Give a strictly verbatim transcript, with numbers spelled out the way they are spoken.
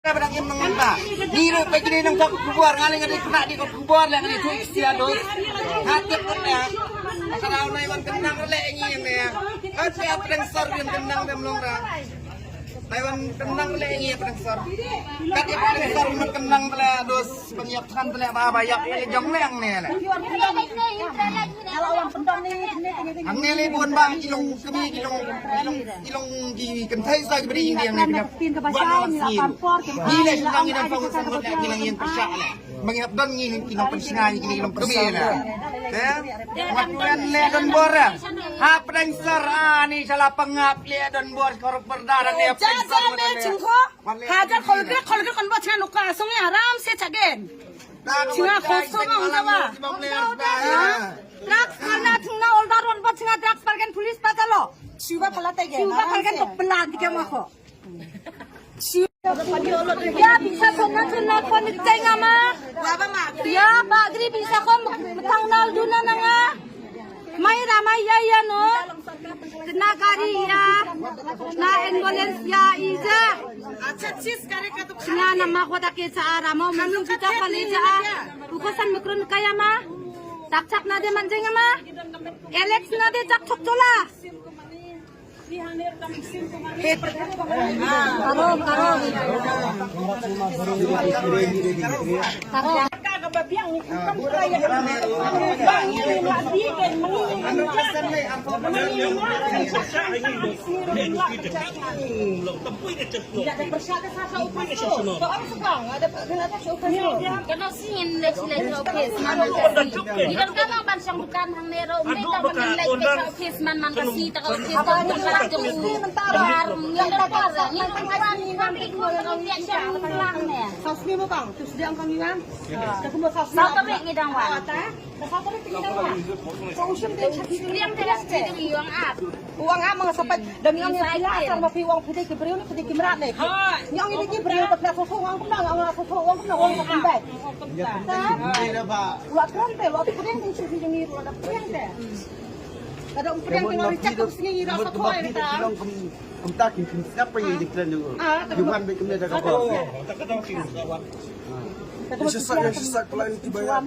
Ba dang im nang mynta. Ngi ruh ba kine nang thok khubor, nga lei nga dei khynnah dei thok khubor lei nga dei thok sia dos. Nga tip kot lei. Ka dei nai wan kynnang lei ngi ne. Ka dei pdeng sor wan kynnang dem long ra. Nai wan kynnang lei ngi pdeng sor. Ka dei pdeng sor wan kynnang lei dos. Pynïap than lei ba ba ïap lei jong lei ang ne lei. Ang ne lei bun ba ki long kmie ki long ki long ki long ki kynthei sa ki bri India ne. Ba na sir. Ni lei shu nang ngi don pang san ngot lei ngi nang ïeng pyrshah lei. Ba ngi hap don ngi ki long pynshai ngi ki long kmie lei. Te wat wan lei don bor. Ha pdeng sor ani shala pangap lei don bor kor pyrda ne pdeng sor. Hajar kholgre kholgre kon bor chan uka song ya ram se chagen. Chinga khoso ma ong jawa. Drugs karna thungna olda ron ba chinga drugs pargan police pa chalo. Siwa pala te ge. Siwa pargan to pala dikhe ma kho. Ya bisa sona sona kon chenga ma. Ya bagri bisa ko thang nal duna nanga. Mai ramai ya ya no. Kena gari ya. Na ambulance ya ija. Acha chis kare ka to. Sina nama ko ta ke cha ara mo mun kita pale cha. Uko san mukron kaya ma. Tak chak na de manjeng ma. Alex na de chak chok chola. Karo, karo. Karo. Kano singin legislative office man man kasi. Ngi don kano ban shong bukan hang nero, ngi don ban legislative office man man kasi, ta office ta bukan jong u. Har ngi don kar, ngi don kar, ngi don kar, ngi don kar, ngi don kar ne. Sa sni mo bang, tu sdi ang kang yuan. Sa tarik ngi dang wan. Sa tarik ngi dang wan. Sa usim de chati. Kriam teras chidri yuang ap. Uang ama nga sapat dan yang yang pila asal ma pi uang putih ke briew ni putih ke merat ni. Nyong ini ke briew pat na soso uang kumna, uang soso uang kumna, uang kumna. Wa kran te, wa putih ni sisi jeng ni wa da putih te. Kada um putih ni wa cak tu sini ni rasa koi ni ta. Kumta kin kin siapa yang di klan ni? Yuan be kumne da ka. Isa sa, isa sa plan ti ba ya.